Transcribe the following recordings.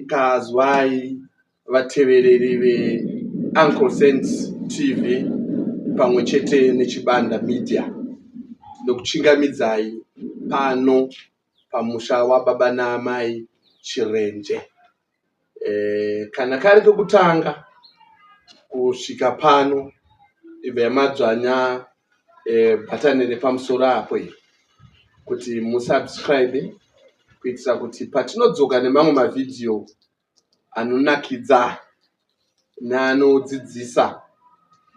Kazwai vatevereri veUncle Saints TV pamwe chete neChibanda Media nokuchingamidzai pano pamusha wababa naamai Chirenje. E, kana kari kekutanga kusvika pano ibva yamadzvanya e, bhatani repamusoro apo iri kuti musubscribe kuitira kuti patinodzoka nemamwe mavhidhiyo anonakidza neanodzidzisa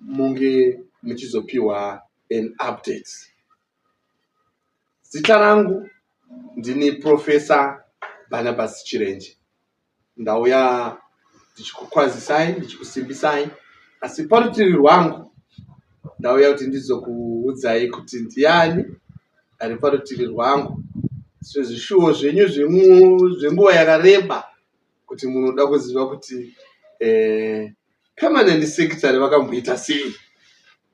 munge muchizopiwa an update. Zita rangu ndini Professor Barnabas Chirenje. Ndauya ndichikukwazisai, ndichikusimbisai, asi parutivi rwangu ndauya kuti ndizokuudzai kuti ndiani ari parutivi rwangu sezvishuwo zvenyu zvenguva yakareba kuti munoda kuziva kuti eh, permanent secretary vakamboita sei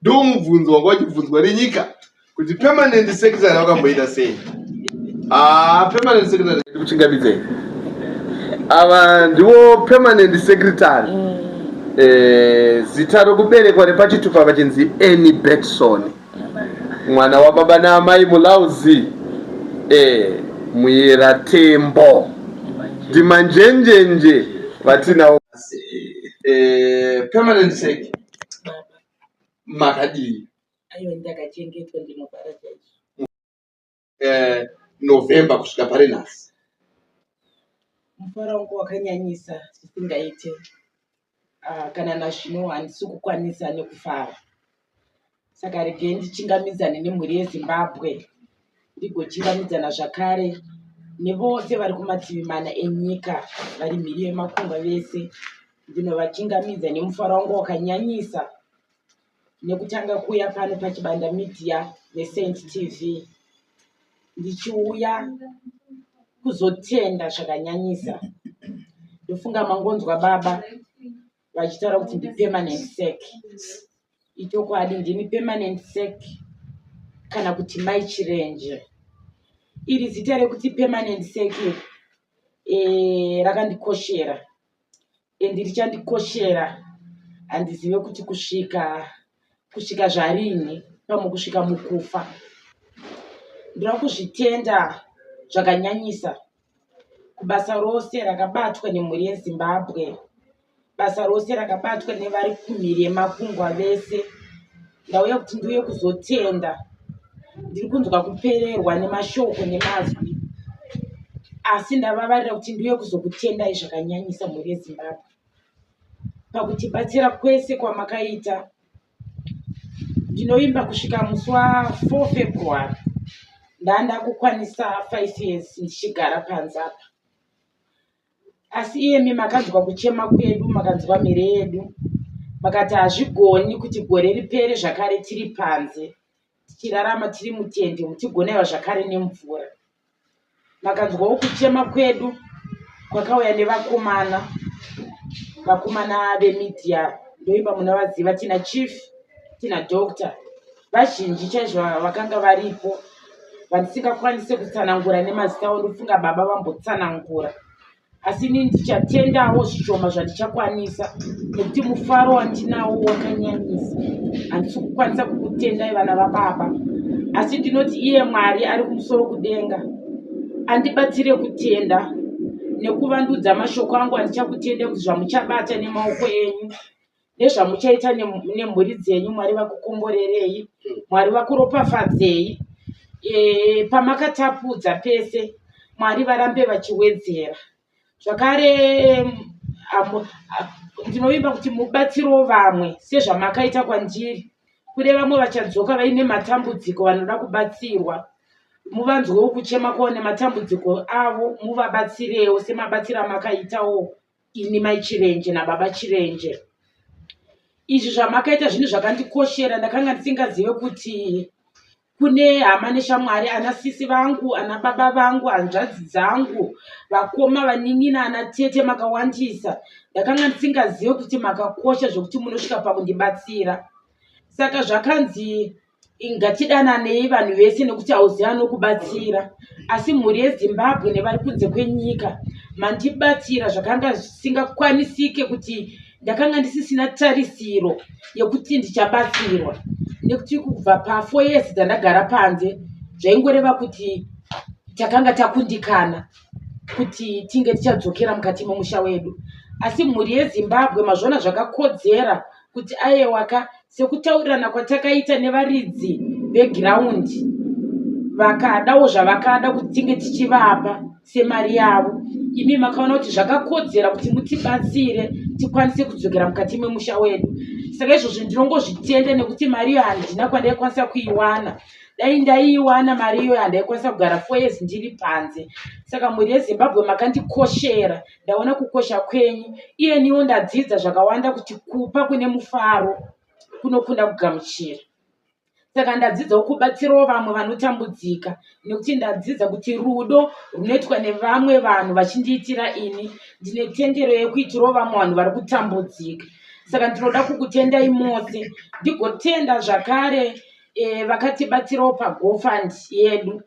ndo mubvunzo wanga wachibvunzwa nenyika kuti permanent secretary vakamboita sei ah, permanent secretary kuchingamidzei ava ndivo permanent secretary mm. eh, zita rokuberekwa repachitupa vachinzi Annie Betson mwana wababa naamai Mulauzi eh, muyera Tembo ndimanjenjenje vatinawo eh, permanent sec makadii? Aiwa, ndakachengetwa, ndinofara chaizvo. Eh, November kusvika pari nhasi mufaro wangu wakanyanyisa zvisingaite. Ah, kana nazvino handisi kukwanisa nekufara, saka regei ndichingamidzane nemhuri yeZimbabwe, ndigochingamidzana zvakare nevose vari kumativi mana enyika, vari mhiri yemakungwa vese. Ndinovachingamidza nemufaro wangu wakanyanyisa nekutanga kuuya pano paChibanda Media neSaint TV, ndichiuya kuzotenda zvakanyanyisa. Ndofunga mangonzwa baba vachitaura kuti ndipermanent sec. Ichokwadi, ndini permanent sec kana kuti Mai Chirenje. Iri zita rekuti permanent sec e, rakandikoshera and richandikoshera, handizive kuti kusvika zvarini, pamwe kusvika mukufa. Ndinoda kuzvitenda zvakanyanyisa kubasa rose rakabatwa nemhuri yeZimbabwe, basa rose rakabatwa nevari kumhiri yemakungwa vese. Ndauya kuti ndiuye kuzotenda. Ndiri kunzwa kupererwa nemashoko nemazwi, asi ndavavarira kuti ndiuye kuzokutendai zvakanyanyisa, mhuri yeZimbabwe, pakutibatsira kwese kwamakaita. Ndinovimba kusvika musi wa4 February ndanda kukwanisa 5 years ndichigara panze apa, asi iyemi makanzwa kuchema kwedu, makanzwa mhere yedu, makati hazvigoni kuti gore ripere zvakare tiri panze, tichirarama tiri mutende, muchigonaiwa zvakare nemvura. Makanzwawo kuchema kwedu kwakauya nevakomana, vakomana vemedia, ndoimba munovaziva, tina chief, tina doctor, vazhinji chaizvo vakanga varipo vandisingakwanise kutsanangura nemazita avo. Ndofunga baba vambotsanangura, asi inini ndichatendawo zvishoma zvandichakwanisa, nekuti mufaro wandinawo wakanyanyisa, handisi kukwanisa kukutendai, vana vababa. Asi ndinoti iye Mwari ari kumusoro kudenga andibatsire kutenda nekuvandudza mashoko angu andichakutenda, kuti zvamuchabata nemaoko enyu nezvamuchaita nemhuri dzenyu, Mwari vakukomborerei, Mwari vakuropafadzei. Pamakatapudza pese, Mwari varambe vachiwedzera zvakare. Ndinovimba kuti mubatsirewo vamwe sezvamakaita kwandiri. Kune vamwe vachadzoka vaine matambudziko, vanoda kubatsirwa, muvanzwewo kuchema kwavo nematambudziko avo, muvabatsirewo semabatsiro amakaitawo ini, Mai Chirenje nababa Chirenje. Izvi zvamakaita zvinhu zvakandikoshera. Ndakanga ndisingazive kuti kune hama neshamwari, ana sisi vangu, ana baba vangu, hanzvadzi dzangu, vakoma, vanin'ina, ana tete, makawandisa. Ndakanga ndisingazive kuti makakosha zvokuti munosvika pakundibatsira. Saka zvakanzi ngatidananei vanhu vese, nekuti hauzivi anokubatsira. Asi mhuri yeZimbabwe nevari kunze kwenyika, Mandibatsira zvakanga zvisingakwanisike kuti ndakanga ndisisina tarisiro yekuti ndichabatsirwa nekuti kubva pa4 years dzandagara panze zvaingoreva kuti takanga takundikana kuti tinge tichadzokera mukati memusha wedu. Asi mhuri yeZimbabwe mazviona zvakakodzera kuti aiwaka sekutaurirana kwatakaita nevaridzi vegiraundi vakadawo zvavakada kuti tinge tichivapa semari yavo. Imi makaona kuti zvakakodzera kuti mutibatsire tikwanise kudzokera mukati memusha wedu. Saka izvozvo ndinongozvitenda nekuti mari iyo handina kwandaikwanisa kuiwana. Dai ndaiiwana mari iyoyo handaikwanisa kugara 4 years ndiri panze. Saka mhuri yeZimbabwe makandikoshera, ndaona kukosha kwenyu. Iyeniwo ndadzidza zvakawanda kuti kupa kune mufaro kunokunda kugamuchira. Saka ndadzidzawo kubatsirawo vamwe vanotambudzika nekuti ndadzidza kuti rudo runoitwa nevamwe vanhu vachindiitira ini ndine tendero yekuitirawo vamwe vanhu vari kutambudzika. Saka ndinoda kukutendai mose ndigotenda zvakare vakatibatsirawo pagofund yedu.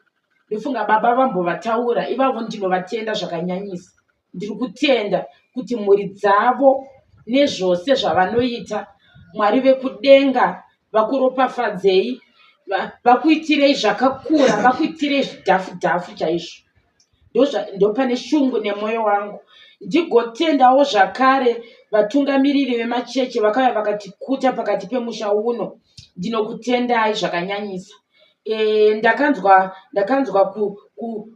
Ndofunga baba vambovataura ivavo ndinovatenda zvakanyanyisa. Ndiri kutenda kuti mhuri dzavo nezvose zvavanoita Mwari vekudenga vakuropafadzei vakuitirei zvakakura vakuitirei zvidhafu dhafu chaizvo. Ndopane shungu nemwoyo wangu. Ndigotendawo zvakare vatungamiriri vemachechi vakauya vakatikuta pakati pemusha uno. Ndinokutendai zvakanyanyisa. Ndakanzwa ndakanzwa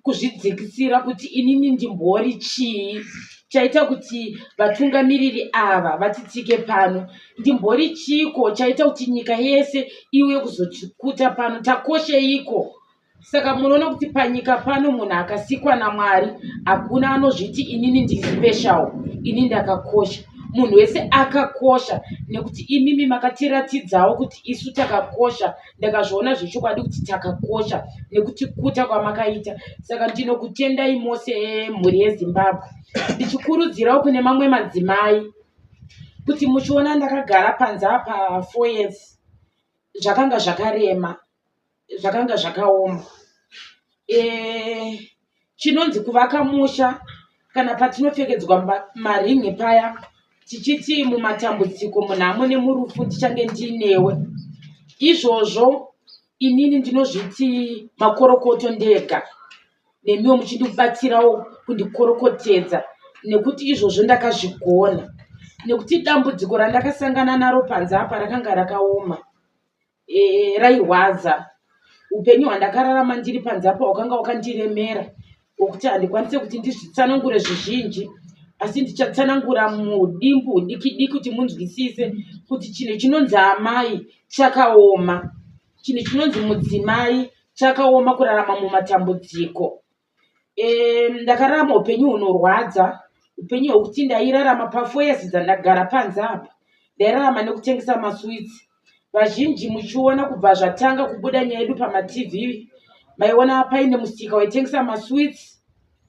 kuzvidzikisira kuti inini ndimbori chii chaita kuti vatungamiriri ava vatitsike pano. Ndimbori chiiko chaita kuti nyika yese iuye kuzotikuta pano. Takosheiko? Saka munoona kuti panyika pano munhu akasikwa naMwari hakuna anozviti inini ndiri special, ini ndakakosha. Munhu wese akakosha nekuti imimi makatiratidzawo kuti isu takakosha. Ndakazviona zvechokwadi kuti takakosha nekuti kuta kwamakaita. Saka ndinokutendai mose mhuri yeZimbabwe. Ndichikurudzirawo kune mamwe madzimai kuti muchiona ndakagara panze apa 4 years zvakanga zvakarema. Zvakanga zvakaoma. Chinonzi kuvaka musha kana patinopfekedzwa marin'i paya tichiti mumatambudziko munhamo nemurufu ndichange ndiinewe. Izvozvo inini ndinozviti makorokoto ndega nemiwo muchindibatsirawo kundikorokotedza nekuti izvozvo ndakazvigona nekuti dambudziko randakasangana naro panze apa rakanga rakaoma. Rairwadza. Upenyu hwandakararama ndiri panze apa hwakanga hwakandiremera hwekuti handikwanise kuti ndizvitsanangure zvizhinji asi ndichatsanangura mudimbu diki diki kuti munzwisise kuti chinhu chinonzi amai chakaoma. Chinhu chinonzi mudzimai chakaoma kurarama mumatambudziko. Ndakararama upenyu hunorwadza, upenyu hwekuti ndairarama pafour years dzandagara panze apa ndairarama nekutengesa masweets. Vazhinji muchiona kubva zvatanga kubuda nyaya yedu pamaTV maiona paine musika waitengesa masweets,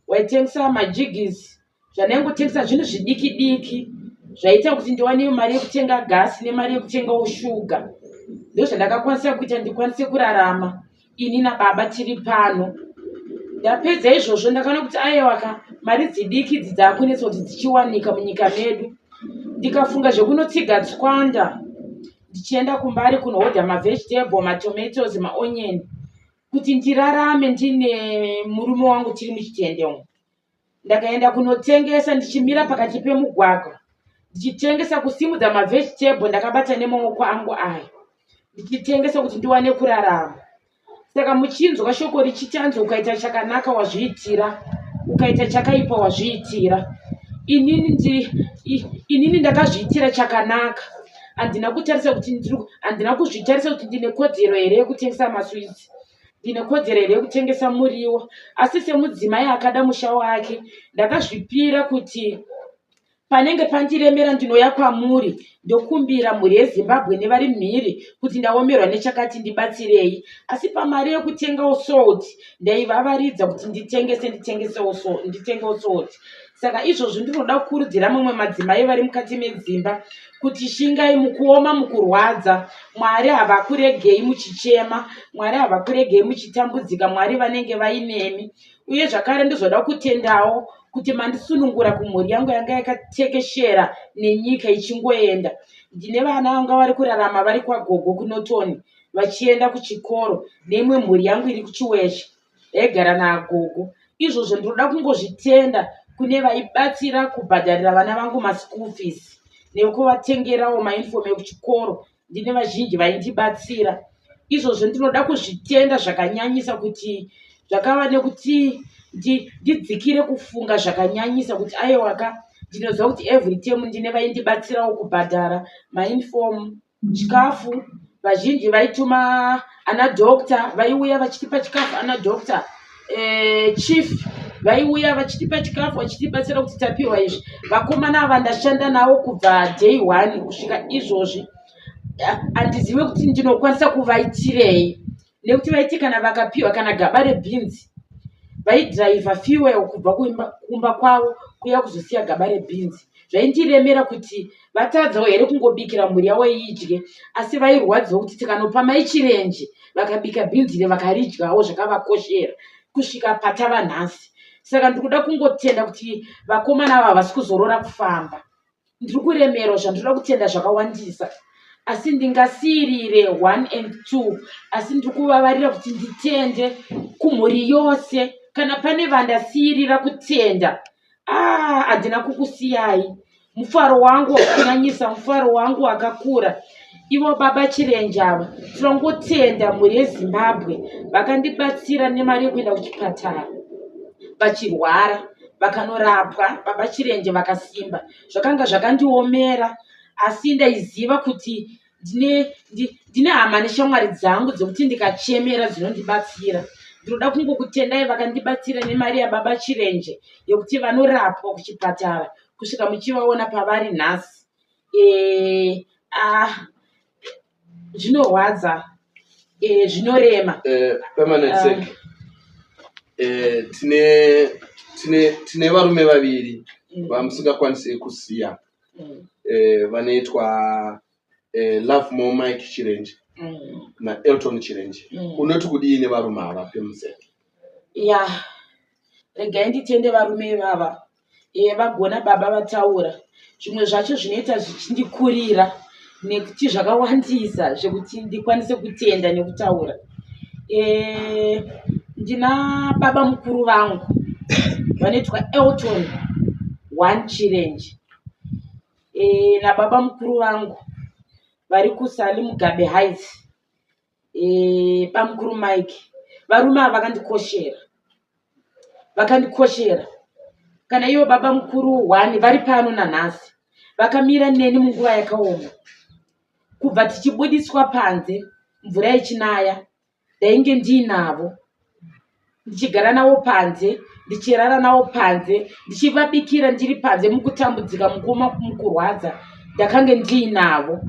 waitengesa majiggies Zvandaingotengesa zvinhu zvidiki diki zvaiita kuti ndiwane mari yekutenga gasi nemari yekutengawo shuga. Ndozvandakakwanisa kuita ndikwanise kurarama ini nababa tiri pano. Ndapedza izvozvo ndakaona kuti aiwa ka mari dzidiki idzi dzakunetsa kuti dzichiwanika munyika medu. Ndikafunga zvekunotsiga tswanda ndichienda kuMbare kunohodha mavegetable, matomatoes, maonyeni kuti ndirarame ndine murume wangu tiri muchitende umu. Ndakaenda kunotengesa ndichimira pakati pemugwagwa ndichitengesa kusimudza mavegetable ndakabata nemaoko angu aya ndichitengesa kuti ndiwane kurarama. Saka muchinzwa shoko richiti hanzi ukaita chakanaka wazviitira, ukaita chakaipa wazviitira. Inini ndakazviitira chakanaka handina kutarisa kuti handina kuzvitarisa kuti ndine kodzero here yekutengesa maswitsi. Ndine kodzero here yekutengesa muriwo asi semudzimai akada musha wake ndakazvipira kuti panenge pandiremera ndinouya kwamuri ndokumbira mhuri yeZimbabwe nevari mhiri kuti ndaomerwa nechakati ndibatsirei asi pamari yekutengawo salt ndaivavaridza kuti nditengese nditengewo salt saka izvozvo ndinoda kukurudzira mamwe madzimai vari mukati medzimba kuti shingai mukuoma mukurwadza Mwari havakuregei muchichema, Mwari havakuregei muchitambudzika, Mwari vanenge vainemi. Uye zvakare ndozoda kutendawo kuti mandisunungura kumhuri yangu yanga yakatekeshera nenyika ichingoenda. Ndine vana vanga vari kurarama vari kwagogo kuNorton vachienda kuchikoro neimwe mhuri yangu iri kuChiweshe yaigara nagogo. Izvozvo ndinoda kungozvitenda kune vaibatsira kubhadharira vana vangu maschool fees nekuvatengerawo mauniform ekuchikoro. Ndine vazhinji vaindibatsira. Izvozvo ndinoda kuzvitenda zvakanyanyisa kuti zvakava nekuti ndidzikire kufunga zvakanyanyisa kuti aiwaka ndinoziva kuti every term ndine vaindibatsirawo kubhadhara mauniform, chikafu. Vazhinji vaituma ana doctor vaiuya vachitipa chikafu, ana doctor chief vaiuya vachitipa chikafu vachitibatsira kuti tapiwa izvi. Vakomana ava ndashanda navo kubva day one kusvika izvozvi. Handizive kuti ndinokwanisa kuvaitirei nekuti vaiti kana vakapiwa kana gaba rebhinzi vaidhiraivha fuel kubva kumba kwavo kuuya kuzosiya gaba rebhinzi. Zvaindiremera kuti vatadzawo here kungobikira mhuri yavo idye, asi vairwadziwa kuti tikanopa mai Chirenje vakabika bhinzi iri vakaridyawo zvakavakoshera kusvika patava nhasi. Saka ndiri kuda kungotenda kuti vakomana ava havasi kuzorora kufamba. Ndiri kuremerwa zvandinoda kutenda zvakawandisa, asi ndingasiyirire 1 and 2, asi ndiri kuvavarira kuti nditende kumhuri yose. Kana pane vandasiyirira kutenda, handina kukusiyai. Mufaro wangu wakanyanyisa, mufaro wangu wakakura. Ivo baba Chirenje ava tinongotenda mhuri yeZimbabwe vakandibatsira nemari yekuenda kuchipatara vachirwara, vakanorapwa. Baba Chirenje vakasimba. Zvakanga zvakandiomera, asi ndaiziva kuti ndine hama neshamwari dzangu dzekuti ndikachemera dzinondibatsira. Ndinoda kungokutendai vakandibatsira nemari yababa Chirenje yekuti vanorapwa kuchipatara kusvika muchivaona pavari nhasi. Zvinorwadza, zvinorema. Permanent sec, tine varume vaviri vamusingakwanisi kusiya, vanoitwa Lovemore Mike Chirenje naElton Chirenje. Unoti kudii nevarume ava, Pemusek? Ya, regai nditende varume ivava. Vagona baba vataura. Zvimwe zvacho zvinoita zvichindikurira nekuti zvakawandisa zvekuti ndikwanise kutenda nekutaura. Ndina baba mukuru vangu vanoitwa Elton 1 Chirenje, nababa mukuru vangu vari kuSally Mugabe Heights, bamukuru Mike. Varume ava vakandikoshera, vakandikoshera. Kana ivo baba mukuru 1 vari pano nanhasi, vakamira neni munguva yakaoma. Kubva tichibudiswa panze mvura ichinaya, ndainge ndiinavo, ndichigara navo panze, ndichirara navo panze, ndichivabikira ndiri panze mukutambudzika, mukuoma, mukurwadza, ndakange ndiinavo.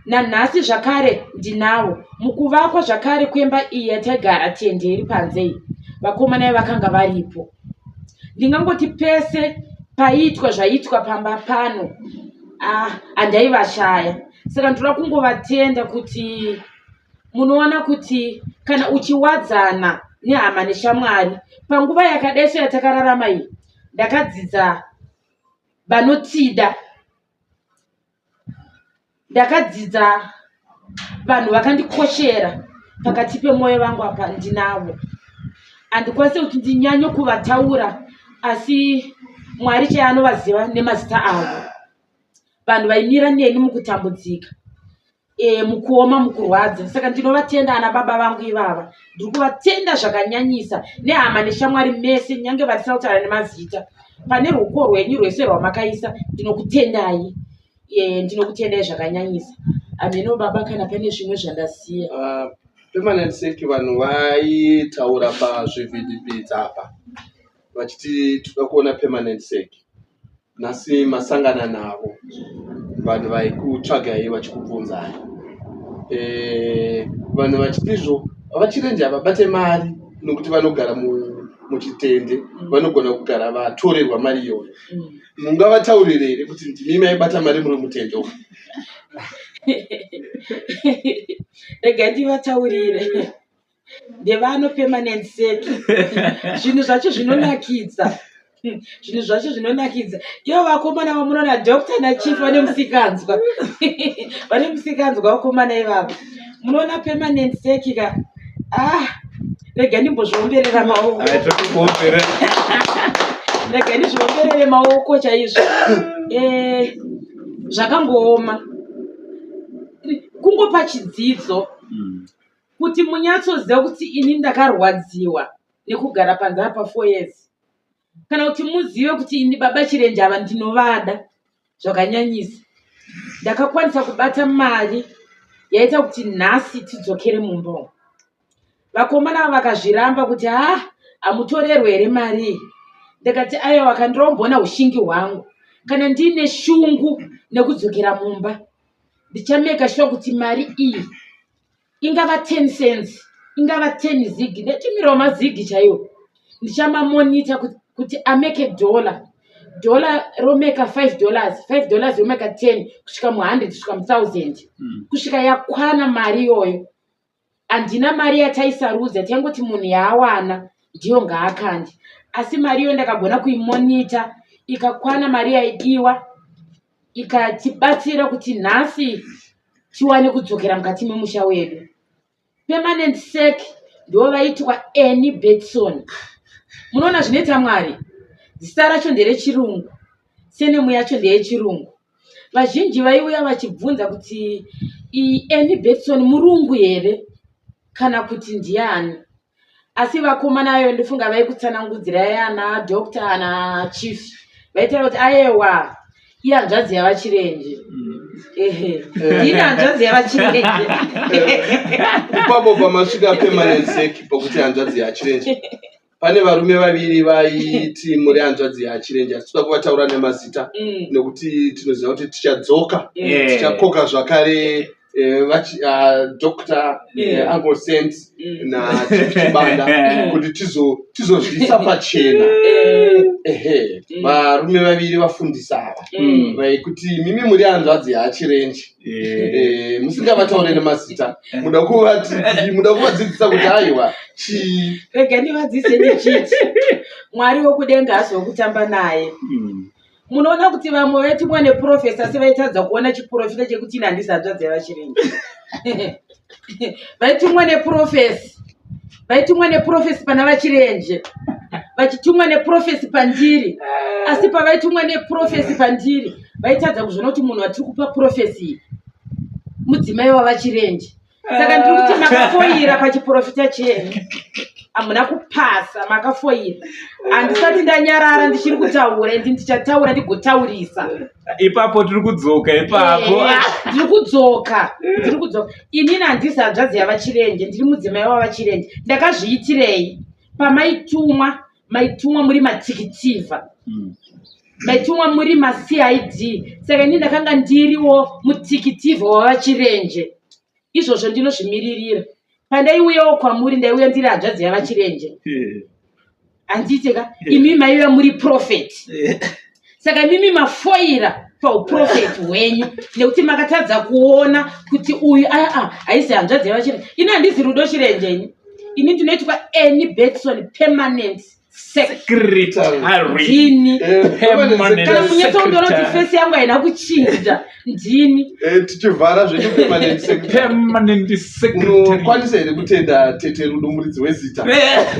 Nanhasi zvakare ndinavo. Mukuvakwa zvakare kwemba iyi yataigara tende iri panze iyi, vakomana vakanga varipo. Ndingangoti pese paiitwa zvaiitwa pamba pano, handaivashaya. Saka ndinoda kungovatenda kuti munoona kuti kana uchiwadzana nehama neshamwari panguva yakadai so yatakararama iyi, ndakadzidza vanotida, ndakadzidza vanhu vakandikoshera pakati pemwoyo vangu apa ndinavo. Handikwanisi kuti ndinyanye kuvataura, asi Mwari chaiye anovaziva nemazita avo. Vanhu vaimira neni mukutambudzika, mukuoma, mukurwadza. Saka ndinovatenda ana baba vangu ivava. Ndiri kuvatenda zvakanyanyisa nehama neshamwari mese, nyange vandisina kutaura nemazita. Pane ruoko rwenyu rwese rwamakaisa, ndinokutendai. Ndinokutendai zvakanyanyisa. Hameno baba kana pane zvimwe zvandasiya. Permanent sec, vanhu vaitaura pazvivhidhivhidhi apa vachiti toda kuona permanent sec. Nhasi masangana navo, vanhu vaikutsvagai vachikubvunzai, vanhu vachitizvo vaChirenje havabate mari nokuti vanogara muchitende, vanogona kugara vatorerwa mari iyoyo. Mungavataurire here kuti ndimi maibata mari muri mutende umu? Regai ndivataurire. Ndevano permanent sec. Zvinhu zvacho zvinonakidza. Zvinhu zvacho zvinonakidza. Ivo vakomana vamunoona doctor nachief vane musikanzwa. Vane musikanzwa vakomana ivavo. Munoona permanent sec ka. Ah, rega ndimbozviomberera maoko. Rega ndizviomberere maoko chaizvo. Eh, zvakangooma. Kungopa chidzidzo. Kuti munyatsoziva kuti ini ndakarwadziwa nekugara panze apa 4 years. Kana kuti muzive kuti ini baba Chirenje ava ndinovada zvakanyanyisa. Ndakakwanisa kubata mari yaita kuti nhasi tidzokere mumba umu. Vakomana ava vakazviramba kuti ha hamutorerwe here mari iyi. Ndikati aiwa kandiromboona ushingi hwangu. Kana ndiine shungu nekudzokera mumba ndichameka sure kuti mari iyi ingava 10 cents ingava 10 zigi ndatumirawo mazigi chaiwo ndichamamonita kuti ameke dollar dollar romeka 5 dollars 5 dollars yomeka 10 kusvika mu100 kusvika mu1000 kusvika yakwana mari iyoyo. Handina mari yataisarudza taingoti munhu yaawana ndiyo ngaakande asi mari iyoyo ndakagona kuimonita ikakwana mari yaidiwa ikatibatsira kuti nhasi tiwane kudzokera mukati memusha wedu. Permanent sec ndivo vaitwa Annie Betson. Munoona zvinoita Mwari, zita racho nderechirungu, senemu yacho ndeyechirungu. Vazhinji vaiuya vachibvunza kuti iyi Annie Betson murungu here kana kuti ndiani? Asi vakomana ayo ndofunga vaikutsanangudzirai ana doctor ana chief vaitaura kuti ayewa ihanzvadzi yavachirenje. Ehe, ndini hanzvadzi yavachirenje. Ipapo pamasvika permanent sec pokuti hanzvadzi yachirenje. Pane varume vaviri vaiti muri hanzvadzi yachirenje asi toda kuvataura nemazita nekuti tinoziva kuti tichadzoka tichakoka zvakare Dr. Uncle Saint na Chief Chibanda kuti tizozviisa pachena. Ehe, varume vaviri vafundisi ava vaikuti mimi muri hanzvadzi yachirenje. Musingavataure nemazita, muda kuvadzidzisa kuti aiwa chii. Rega ndivadzidzise ndichiti Mwari wekudenga azokutamba naye. Munoona kuti vamwe vaitumwa neprofesa asi vaitadza kuona chiprofita chekuti ini handisi hanzvadzi yavachirenje. Vaitumwa neprofesi, vaitumwa neprofesi pana vachirenje, vachitumwa neprofesi pandiri, asi pavaitumwa neprofesi pandiri vaitadza kuzviona kuti munhu watiri kupa profesi iyi mudzimai wavachirenje. Saka ndiri kuti makafoira pachiprofita chenyu, hamuna kupasa, makafoira. Handisati ndanyarara, ndichiri kutaura, ndi ndichataura ndigotaurisa. Ipapo tiri kudzoka ipapo. Ndiri kudzoka, ndiri kudzoka. Inini handisi hanzvadzi yavachirenje, ndiri mudzimai wavachirenje. Ndakazviitirei? Pamaitumwa, maitumwa muri matikitivha. Maitumwa muri maCID. Saka inini ndakanga ndiriwo mutikitivha wavachirenje. Izvozvo ndinozvimiririra. Pandaiuyawo kwamuri ndaiuya ndiri hanzvadzi yavachirenje. Handiti ka? Imi maiuya muri prophet. Saka imimi mafoira pauprofeti hwenyu nekuti makatadza kuona kuti uyu aa haisi hanzvadzi yavachirenje. Ini handizi Rudo Chirenje ini. Ini ndinoitwa Annie Betson permanent secretary. Ndini. Kana munyatsoondoona kuti face yangu haina kuchinja, ndini. Tichivhara zvedu permanent secretary. Permanent secretary. Unokwanisa here kutenda tete Rudo muridzi wezita?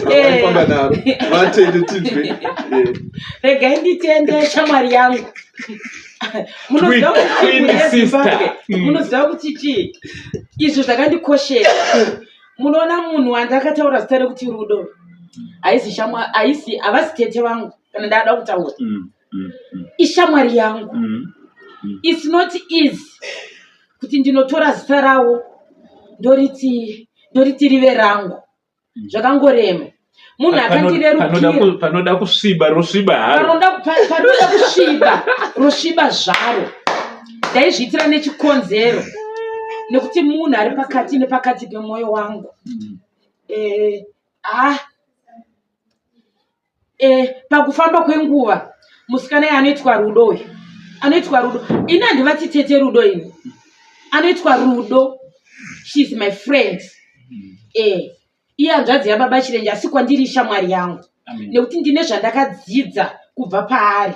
Rawaifamba naro. Vatende tinzwe. Regai nditende shamwari yangu. Munoziva kuti chii Twin mune sister. Zimbabwe? Munoziva kuti chii? Izvo zvakandikoshera. Munoona munhu wandakataura zita rekuti Rudo haisi shamwa, haisi, havasi tete vangu kana ndada kutaura. Ishamwari yangu. It's not easy kuti ndinotora zita ravo ndoriti rive rangu. Zvakangorema. Munhu akandirerukira. Panoda kusviba rosviba haro. Panoda kusviba rosviba zvaro. Ndaizviitira nechikonzero nekuti munhu ari pakati nepakati pemwoyo wangu. Pakufamba kwenguva musikana iye anoitwa Rudo uyu. Anoitwa Rudo. Ini handivati tete Rudo ini. Anoitwa Rudo. She is my friend. Iye hanzvadzi yababa Chirenje asi kwandiri ishamwari yangu. Nekuti ndine zvandakadzidza kubva paari.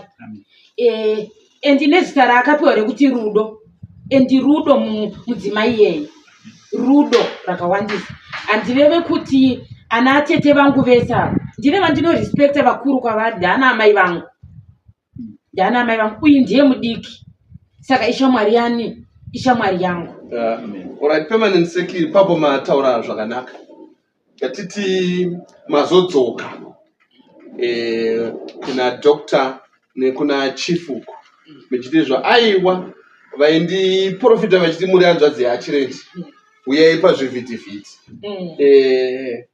Eh, and nezita raakapiwa rekuti Rudo. And Rudo mudzimai iyeye. Rudo rakawandisa. Handireve kuti ana atete vangu vese ava. Ndine vandinorespecta vakuru kwavari ndaana amai vangu. Ndaana amai vangu. Uyu ndiye mudiki. Saka ishamwari yani? Ishamwari yangu. Alright, permanent sec ipapo mataura zvakanaka. Ngatiti mazodzoka eh, kuna doctor nekuna chief uku muchiti zva aiwa vaindiprofita vachiti muri hanzvadzi yachirenje uyai pazvivhitivhiti. Eh,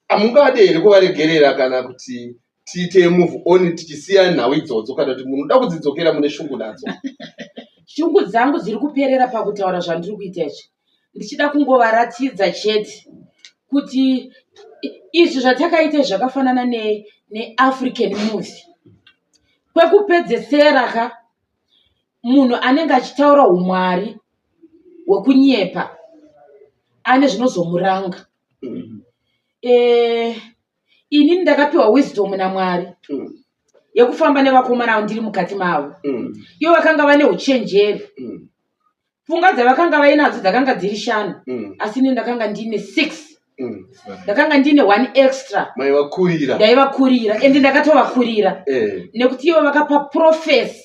amungade here kuvaregerera kana kuti tiite move on tichisiya nhau idzodzo kana kuti munoda kudzidzokera mune shungu nadzo? Shungu dzangu dziri kuperera pakutaura zvandiri kuita izvi, ndichida kungovaratidza chete kuti izvi zvatakaita zvakafanana neAfrican movie. Kwekupedzesera ka munhu anenge achitaura umwari hwekunyepa ane zvinozomuranga. Inini ndakapiwa wisdom naMwari yekufamba nevakomana avo ndiri mukati mavo. Ivo vakanga vane uchenjeri. Pfungwa dzavakanga vainadzo dzakanga dziri 5, asi ini ndakanga ndine 6. Ndakanga ndine 1 extra. Maivakurira. Ndaivakurira ende ndakatovakurira. Nekuti ivo vakapa prophecy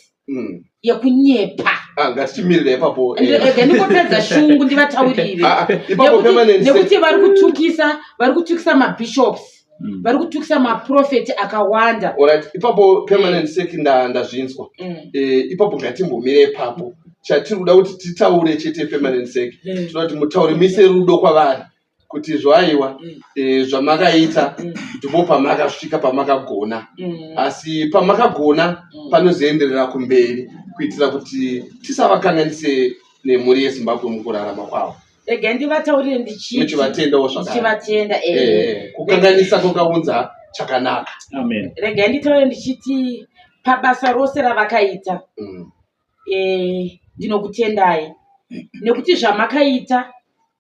yekunyepa. Ngatichimirira ipapo. Rega ndingopedza shungu ndivataurire. Ipapo permanent Nekuti vari kutukisa mabishops. Vari kutukisa maprofeti akawanda. Alright, ipapo permanent sec ndazvinzwa. Ipapo ngatimbomire ipapo. Chatiri kuda kuti titaure chete permanent sec. Tinoda kuti mutaure mise rudo kwavari. Kuti zvaiwa, zvamakaita ndipo pamakasvika pamakagona. Asi pamakagona panozoenderera kumberi kuitira kuti tisavakanganise nemhuri yeZimbabwe mukurarama kwavo. Rega ndivataurire ndichiti Muchivatendawo zvakare. Ndichivatenda, Kukanganisa kwakaunza chakanaka. Amen. Rega nditaure ndichiti pabasa rose ravakaita, ndinokutendai nekuti zvamakaita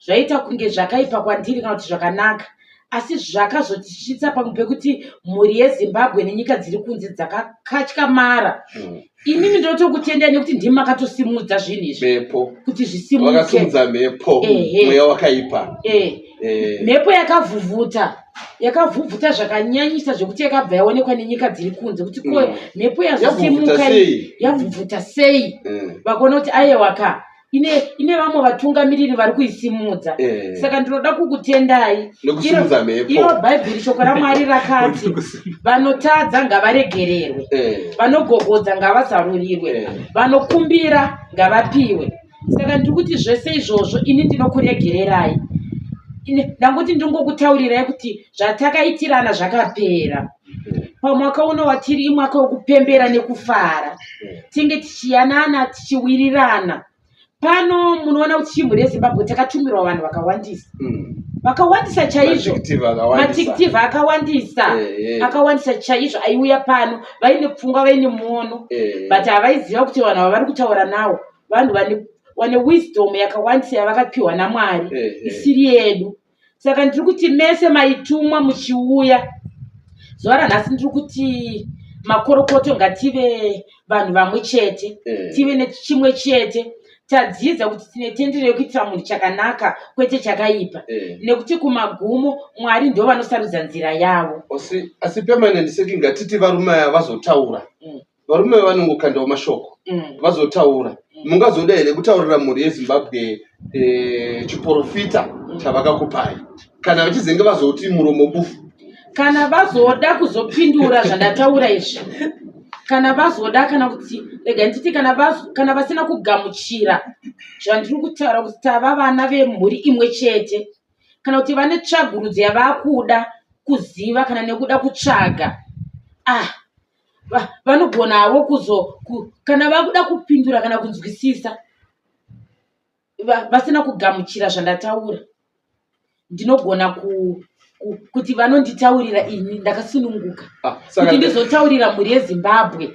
zvaita kunge zvakaipa kwandiri kana kuti zvakanaka, asi zvakazotisvitsa pamwe pekuti mhuri yeZimbabwe nenyika dziri kunze dzakakatyamara. Inini ndinotokutendai nekuti ndimi makatosimudza zvinhu izvi. Mhepo. Kuti zvisimuke. Vakasimudza mhepo. Mweya wakaipa. Mhepo yakavhuvhuta. Yakavhuvhuta zvakanyanyisa zvekuti yakabva yaonekwa nenyika dziri kunze kuti ko mhepo yazosimuka Yavhuvhuta sei? yavhuvhuta sei? Vakaona kuti aiwa ka ine vamwe vatungamiriri vari kuisimudza. Saka ndinoda kukutendai. Nekusimudza mhepo. Iro Bhaibheri shoko raMwari rakati vanotadza ngavaregererwe, vanogogodza ngavazarurirwe, vanokumbira ngavapiwe. Saka ndiri kuti zvese izvozvo ini ndinokuregererai. Ndangoti ndingokutaurirai kuti zvatakaitirana zvakapera. Pamwaka uno watiri imwaka wekupembera nekufara. Tinge tichiyanana, tichiwirirana. Pano munoona kuti chimhuri yeZimbabwe takatumirwa vanhu vakawandisa. Vakawandisa chaizvo. Matikitivha akawandisa. Matikitivha akawandisa. Akawandisa chaizvo aiuya pano vaine pfungwa, vaine muono. But havaiziva kuti vanhu ava vari kutaura navo vanhu vane wisdom yakawandisa yavakapiwa naMwari, isiri yedu. Saka ndiri kuti mese maitumwa muchiuya zuva ranhasi, ndiri kuti makorokoto ngative vanhu vamwe chete, tive nechimwe chete. Tadzidza kuti tine tendero yekuitira munhu chakanaka kwete chakaipa, nekuti kumagumo Mwari ndo vanosarudza nzira yavo. Asi permanent seki ngatiti varume aya vazotaura. Varume vanongokandawo mashoko. Vazotaura. Mungazoda here kutaurira mhuri yeZimbabwe chiprofita chavakakupai kana vachizenge vazoti muromo bufu? Kana vazoda kuzopindura zvandataura izvi, kana vazoda, kana kuti rega nditi kana vasina kugamuchira zvandiri kutaura kuti tava vana vemhuri imwe chete, kana kuti vane tsvagurudzo yavakuda kuziva kana nekuda kutsvaga, vanogonawo kana vakuda kupindura kana kunzwisisa vasina kugamuchira zvandataura, ndinogona kuti vanonditaurira ini ndakasununguka. Saka Kuti ndizotaurira mhuri yeZimbabwe.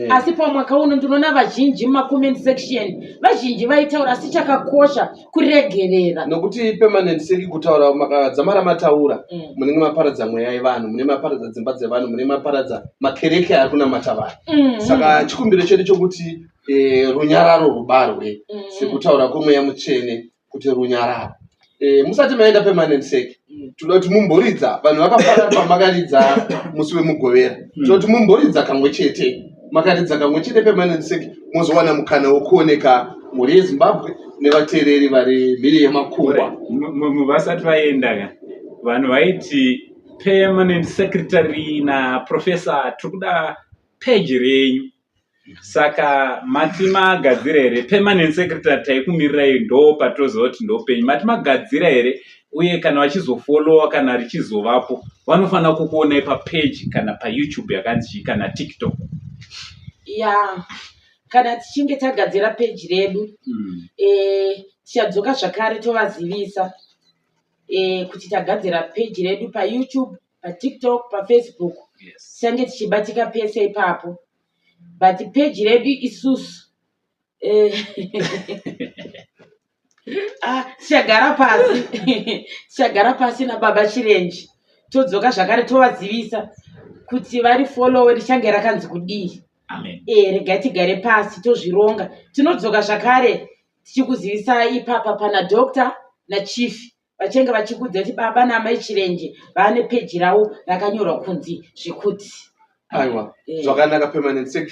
Asi pamwaka uno ndinoona vazhinji mumacomment section vazhinji vaitaura, asi chakakosha kuregerera. Nokuti permanent seki kutaura makadzamara mataura, munenge maparadza mweya yevanhu, mune maparadza dzimba dzevanhu, mune maparadza makereke ari kunamata vanhu. Saka chikumbiro chedu chokuti runyararo rubarwe, sekutaura kwemweya mutsvene kuti runyararo. Musati maenda, permanent sec, toda kuti mumboridza. Vanhu vakafara pamakaridza musi wemugovera. Toda kuti mumboridza kamwe chete. Makaridza kamwe chete, permanent sec, mozowana mukana wekuoneka mhuri yeZimbabwe nevateereri vari mhiri yemakungwa. Vasati vaenda ka, vanhu vaiti, "Permanent secretary naprofessor, tiri kuda peji renyu." Saka mati magadzira here, permanent secretary? Taikumirirai, ndo patoziva kuti ndo penyu. Mati magadzira here? Uye kana vachizofollowa, kana richizovapo, vanofanira kukuonai papeji kana paYouTube yakanzi chii, kana TikTok? Ya, kana tichinge tagadzira peji redu, tichadzoka zvakare tovazivisa kuti tagadzira peji redu paYouTube, paTikTok, paFacebook. Tichange tichibatika pese ipapo, but peji redu isusu tichagara pasi nababa Chirenje, todzoka zvakare tovazivisa kuti vari followe, richange rakanzi kudii. Amen. Regai tigare pasi tozvironga, tinodzoka zvakare tichikuzivisai ipapa pana doctor nachief vachange vachikudza kuti baba naamai Chirenje vaane peji ravo rakanyorwa kunzi zvekuti. Aiwa, zvakanaka, permanent sec.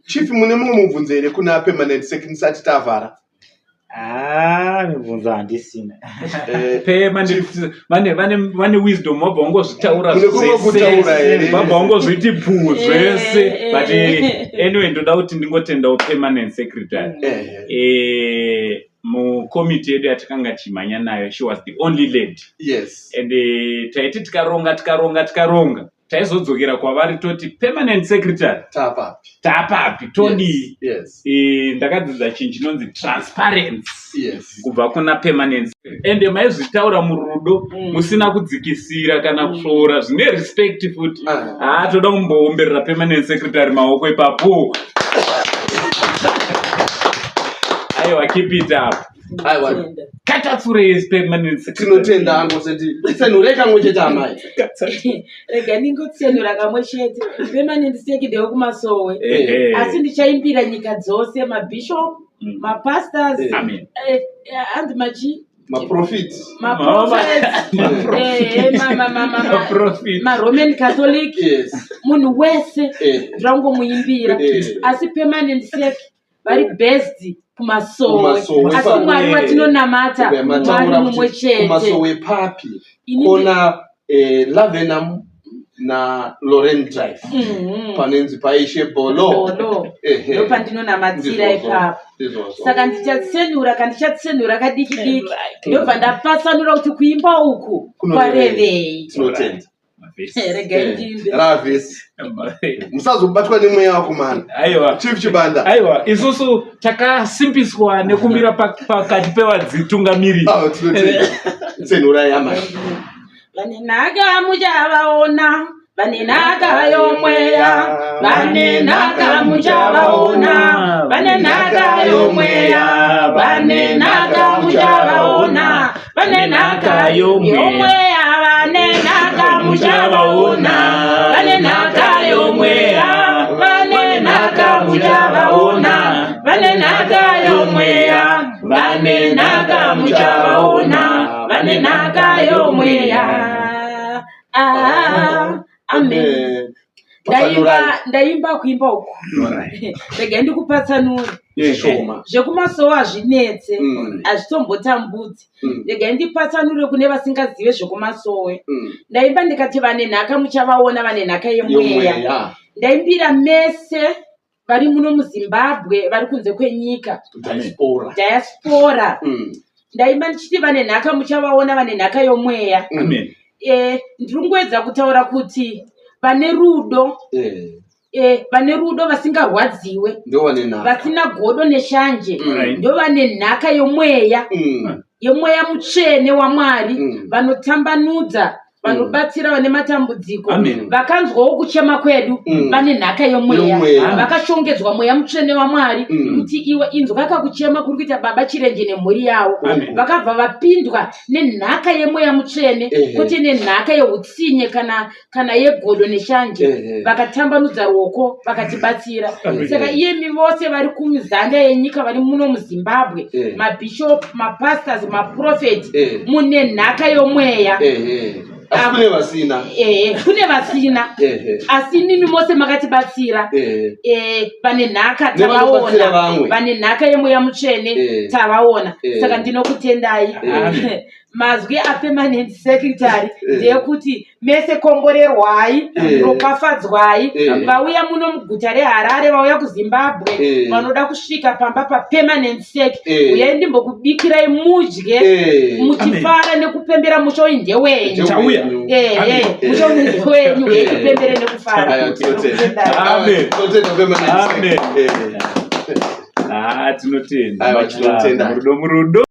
Chief, mune mumwe mubvunzo here kuna permanent sec musati tavhara? Ah, mibvunzo handisina. Vane wisdom, wabva wangozvitaura. Mune kumwe kutaura here? Vabva wangozviti puu zvese. But anyway, ndoda kuti ndingotendawo permanent secretary. Mukomiti yedu yatakanga tichimhanya nayo, she was the only lady. And taiti tikaronga, tikaronga, tikaronga, taizodzokera kwavari toti, "Permanent secretary, Tapapi? Tapapi? Todii?" Ndakadzidza chinhu chinonzi transparency kubva kuna permanent, ende maizvitaura murudo, musina kudzikisira kana kusvoora, zvine respect futi. Haa, toda kumboomberera permanent secretary maoko ipapo. Aiwa, keep it up. Aiwa. Tenda. Katatsurei, permanent secretary. Tinotenda angoseti tsenurei kamwe chete, amai. Rega ndingotsenura kamwe chete. Permanent sec ndewekumasowe, asi ndichaimbira nyika dzose, mabishop, mapastors, Amen. Hanzi machi Maprofit. Maprophets, Maprophet. maRoman Catholic, munhu wese ndirangomuimbira. Asi permanent sec vari based kumasowe. Kumasowe. Asi Mwari watinonamata, Mwari Mataura mumwe kuti chete. kumasowe papi? Ini Kona Lavenham naLoren Drive, panonzi paIshe Bolo. Bolo. Ndopandinonamatira ipapo. Ndizvozvo. Saka ndichatsenura, kandichatsenura kadiki diki, ndobva ndapatsanura kuti kuimba uku Kunorevei. kwarevei. Tinotenda. Mavhesi. Regai ndiimbe. Ravhesi. Mavhesi. Musazobatwa nemweya wakomana. Aiwa. Chief Chibanda. Aiwa, isusu takasimbiswa nekumira pakati pevadzitungamiriri. Ah, tinotenda. Tsenurai, amai. Vane nhaka muchavaona, vane nhaka yomweya, vane nhaka muchavaona, vane nhaka yomweya, vane nhaka muchavaona, vane nhaka yomweya, vane nhaka muchavaona, vane nhaka yomweya, vane nhaka muchavaona, vane nhaka yomweya, vane nhaka muchavaona, vane nhaka yomweya. Ah, amen. Ndaimba, ndaimba kuimba uku, regai ndikupatsanure. Shoma. Zvekumasowa hazvinetse, hazvitombotambudzi. Regai ndipatsanure kune vasingazive zvekumasowe. Ndaimba ndikati vane nhaka muchavaona, vane nhaka yemweya. Yomweya. Ndaimbira mese vari muno muZimbabwe, vari kunze kwenyika, Diaspora. Diaspora. Ndaimba ndichiti vane nhaka muchavaona, vane nhaka yomweya. Amen. Ndiri kungoedza kutaura kuti vane rudo, vane rudo vasingarwadziwe, Ndo vane nhaka. Vasina godo neshanje, ndo vane nhaka yomweya, yemweya mutsvene waMwari, vanotambanudza. Vanobatsira vane matambudziko. Amen. Vakanzwawo kuchema kwedu. Vane nhaka yomweya. Yomweya. Vakashongedzwa mweya mutsvene waMwari kuti iwe inzwa kakuchema kuri kuita baba Chirenje nemhuri yavo. Amen. Vakabva vapindwa nenhaka yemweya mutsvene, kwete nenhaka yeutsinye kana yegodo neshanje. Vakatambanudza ruoko vakatibatsira. Amen. Saka iyemi vose vari kumizanda yenyika, vari muno muZimbabwe, mabishop, mapastors, maprofeti, mune nhaka yomweya. Asi kune vasina. Ehe, kune vasina. Asi imimi mose makatibatsira. Vane nhaka Nevanobatsira tavaona. vamwe. Vane nhaka yemweya mutsvene tavaona. Saka ndinokutendai. Amen. Mazwi apermanent secretary ndeyekuti mese komborerwai, ropafadzwai. Vauya muno muguta reHarare, vauya kuZimbabwe, vanoda kusvika pamba papermanent sec, uyai ndimbokubikirai mudye muchifara nekupembera. Musha uyu ndewenyu. Tauya. Ehe, musha uyu ndewenyu, uyai tipembere nekufara. Aya, tinotenda. Ndinokutendai. Amen. Tinotenda permanent sec. Amen. Ah, tinotenda. Aiwa, Much love. tinotenda. Murudo, murudo.